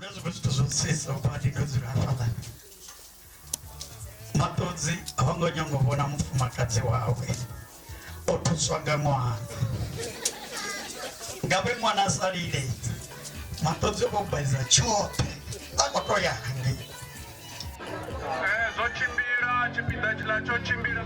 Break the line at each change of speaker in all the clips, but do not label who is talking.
Na zwiṅwe zwithu zwo tsisa badi ndo dzula hafhaḽa. Maṱodzi ho ngo nyanga u vhona mufumakadzi wawe o thuswa nga ṅwana. Ngavhe ṅwana a sa lile, maṱodzi o baiza tshoṱhe a khou tou ya hangei.
Zwo tshimbila tshipiḓa tshiḽa tsho tshimbila.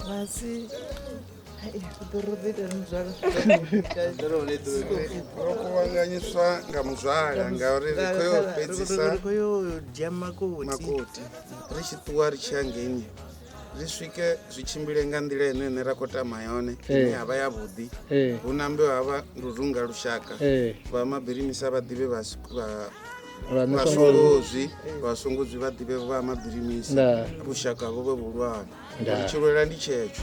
Vhasi ro ḓo ita muzwala.
Ro kuvhanganyiswa nga muzwala ngauri ri khou yo fhedzisa
ri khou yo dzhia makoti.
Makoti ri tshi ṱuwa ri tshi ya ngeini ri swike zwi tshimbile nga nḓila ine nṋe ra khou tama yone ine ya vha yavhuḓi. Hu nambe havha ndi u runga lushaka vha mabirimisa vha ḓivhe vha vhasunguzwi vhasunguzwi vha ḓivhe vha mabirimisa vhushaka vhu vhe vhuhulwane ri tshi lwela ndi tshetsho.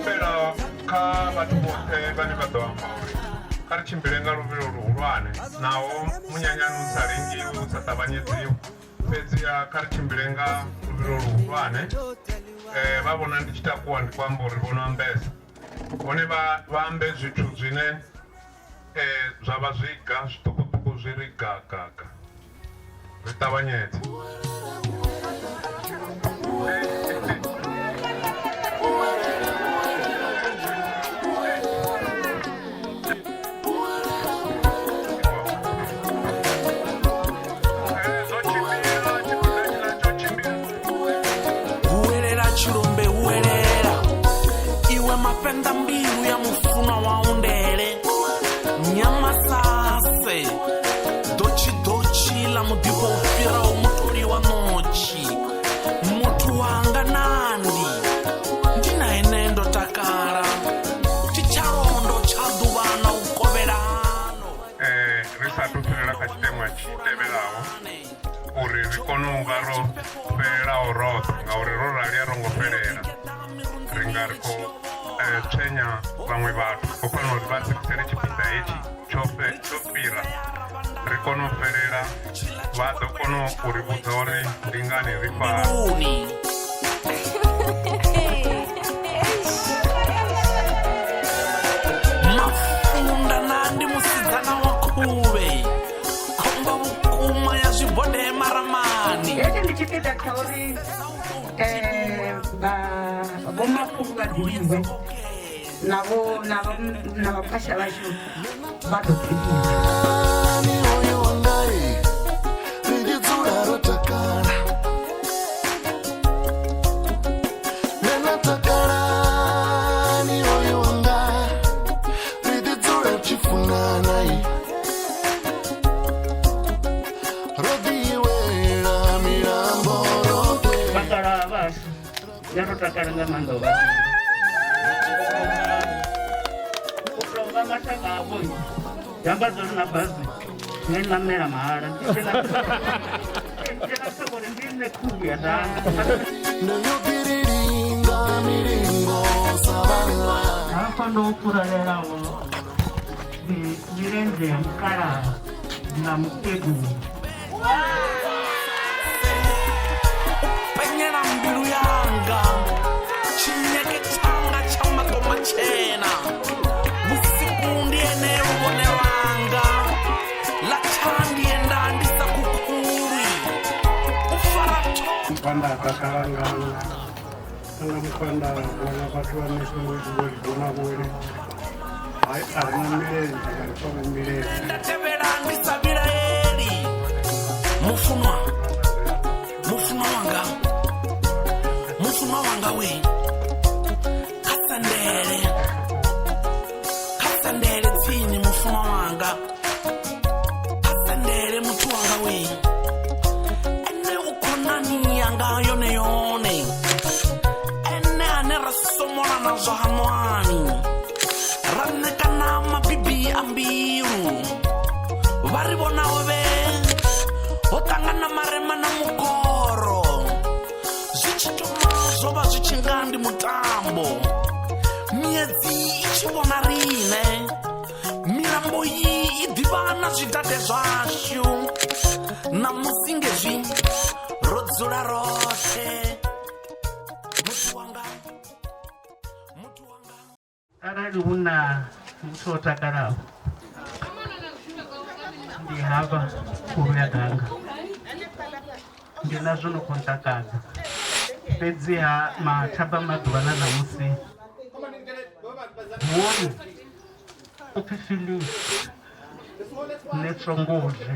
Fhela kha vhathu vhoṱhe vhane vha ḓo amba uri kha ri tshimbile nga luvhilo luhulwane naho munyanyani u sa lengiwi u sa ṱavhanyedziwi fhedziha kha ri tshimbile nga luvhilo luhulwane. Vha vhona ndi tshi takuwa ndi khou amba uri vho no ambesa vhone vha ambe zwithu zwine zwa vha zwiga zwiṱukuṱuku zwi ri ga ga ga ri ṱavhanyedze.
Huwelela tshilombe huwelela iwe mafhenḓa mbilu ya mufunwa wa undele nyamasase ḓotshi ḓotshi ḽa muḓifho u fhiraho mutoli wa ṋotshi muthu wanga nandi ndi na ene ndo takala tshitshalondo tsha ḓuvha na u kovhelano.
Ri sathu fhirela kha tshiteṅwa tshi tevhelaho uri ri kone u vha ro fhelelaho roṱhe ngauri ro rali a ro ngo fhelela ri nga ri khou tswenya vhaṅwe vhathu khou fanela uri vha fhirisele tshipiḓa hetshi tsho tsho fhira ri kone u fhelela vha ḓo kona u ri vhudza uri ndi ngani ri fhano.
Mafunda nandi musidzana wa khuvhe khomba vhukuma ya zwibode maramani.
Hetshi ndi tshipiḓa tsha uri vhomakhulu vha ḓivhiwe na vho na na vhakwasha vhashu vha ḓo ḓivhiwa.
Vhakalaha vhashu nṋe ro takala nga maanḓa u vha u tou vha mashaka avho zwi amba zwori na bazi nṋe ṋamela mahala uri ndi nṋe khuhu ya danga. Hafha ndo furalelaho ndi milenzhe ya mukalaha na mukegulu.
Penyela mbilu yanga tshinyeke tshanga tsha maṱo matshena vhusiku ndi ene luvhone lwanga ḽa tsha ndi enda ndi sa khukhulwi u fara
Mukanda takala ngalo anga mukanda vhona vhathu vha mishumo vhona vhone hai a ri na milenzhe nga ri fana milenzhe.
Nda tevhela ndi sa vhilaeli. nga yone yone. Ene ane ra somola na zwa haṋwani, ra ṋekana mabibi a mbilu. Vha ri vhonaho vhe ho ṱangana marema na mukoro. Zwi tshi thoma zwo vha zwi tshi nga ndi mutambo, miedzi i tshi vhona riṋe, milambo iyi i ḓivha na zwidade zwashu. Ṋamusi ngezwi ro dzula roṱhe, muthu wanga, muthu wanga.
Arali hu na muthu o takalaho ndi hafha khulu ya ganga, ndi na zwo no khou ntakadza. Fhedziha mathaba maḓuvha na ṋamusi hoyu u pfi Phyllis Netswongozwi,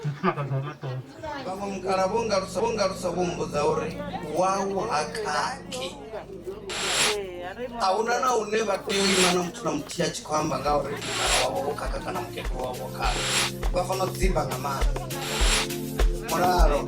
mufumakadzi wa Maṱodzi.
Vhaṅwe mukala vho ngalusa vho mmbudza uri wau ha khakhi. A huna na hune vha tea u ima na muthu na muthihi a tshi khou amba nga uri mukala wavho vho khakha kana mukegulu wavho vho khakha. Vha fanela u dzimba nga maanḓa. Mulalo.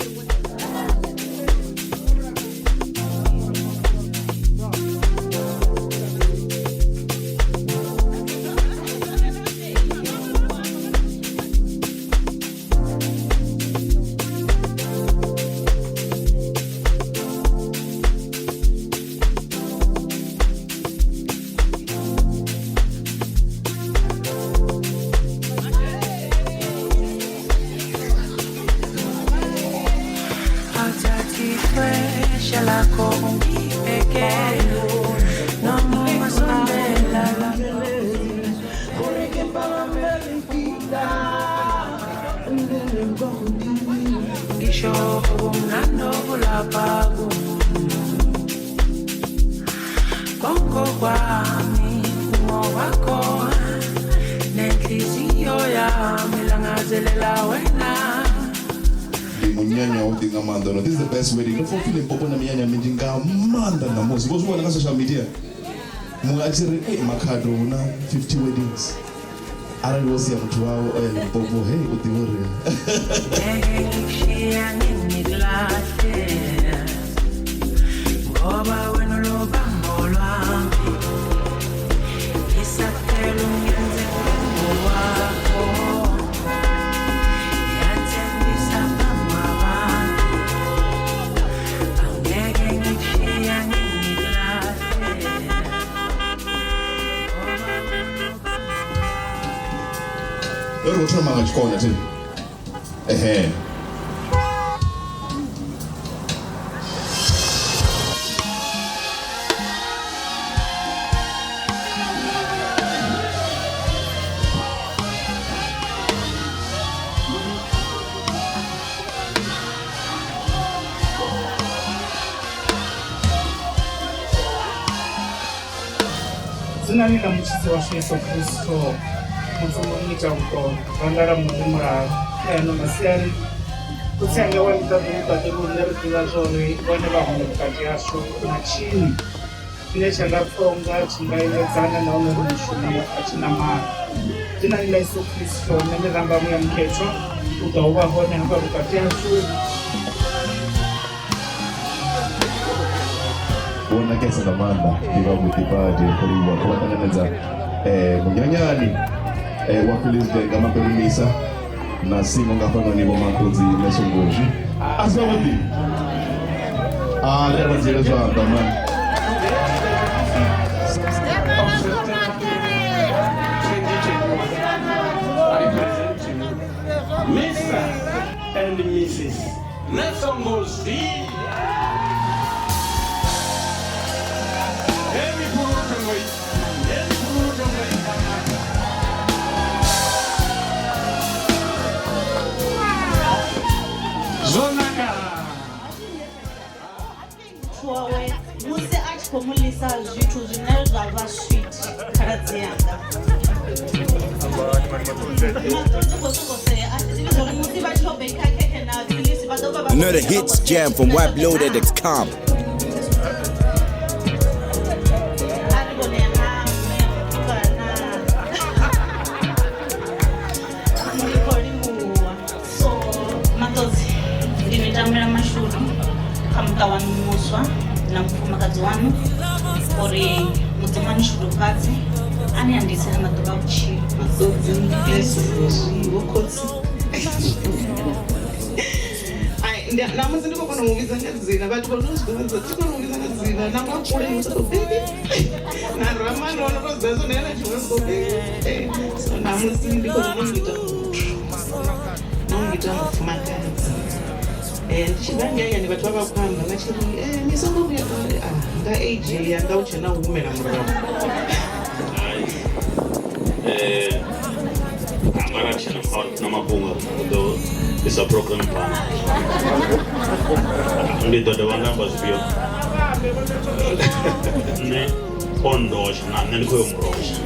Munyanya wavhuḓi nga maanḓa. No, this is the best wedding. Ndo pfa upfi Limpopo na minyanya minzhi nga maanḓa ṋamusi. Vho zwi vhona nga social media, muṅwe a tshi ri ei Makhado hu na 50 weddings. Arali wo sia muthu wawe o ya Limpopo, hey, u ḓivha uri ri khou thoma nga tshikona thi ehe.
Dzinani ḽa mutshidzi washu Yesu Kristo, Mudzimu ita vhuṱolo, rangala muri mulalo. Ano masiari khotsi anga wa ḽiṱaḓulu ṱaḓulu, nṋe ri ḓivha zwa uri vhone vha hone vhukati hashu na tshini tshine tsha nga pfa unga tshi nga imedzana na honoyu mushumo a tshi na maanḓa. Dzinani ḽa Yesu Kristo, nṋe ndi ramba Muya Mukhethwa u ḓa u vha hone hafha vhukati hashu.
Vho nakesa nga maanḓa, ndi vhavhuḓi badi. Khou livhuwa, khou vha ṱanganedza munyanyani wa Phyllis Denga Maperimisa na Singo nga hafhanoni Vho Maṱodzi Nesongozwi. A si vhavhuḓi? A ri vha dzhiele zwanḓa mani.
I present to you Mr. and Mrs. Nesongozwi. Zonaka.
Wawe musi a tshi khou mu ḽisa zwithu zwine zwa vha sweet, khaladzi yanga Maṱodzi khou sokou sea, a thi ḓivhi zwori musi vha tshi yo beka khekhe na Phyllis vha ḓo vha vha
Another hits jam from whiteloaded.com.
A ri vhone ha mme mutukana, ndi khou livhuwa. So Maṱodzi, ndi ni tambela mashudu. Kha muṱa waṋu muswa na mufumakadzi waṋu uri Mudzimu a ni shudufhadze a ni andisele maḓuvha a vhutshilo.
Maṱodzi hezwi vho khotsi. Ai, namusi ndi khou kona u mu vhidza nga dzina vhathu vha no zwi ḓivha thi kona u vhidza nga dzina na nga kule ndi sokou baby na ramano ono to zwa zwone na tshiṅwe sokou baby. So namusi ndi khou no ita muthu no ita mufumakadzi. Ndi tshi bva ngei hayani vhathu vha vha khou amba vha tshi ri ni songo vhuya nga age yanga u tshe na u humela murahu.
Hai anga ra tshena na mafhungo u ḓo isa program phanḓa. Ndi ḓo dovha nda amba zwifhio nṋe o ndosha na nṋe ndi khou yo murosha.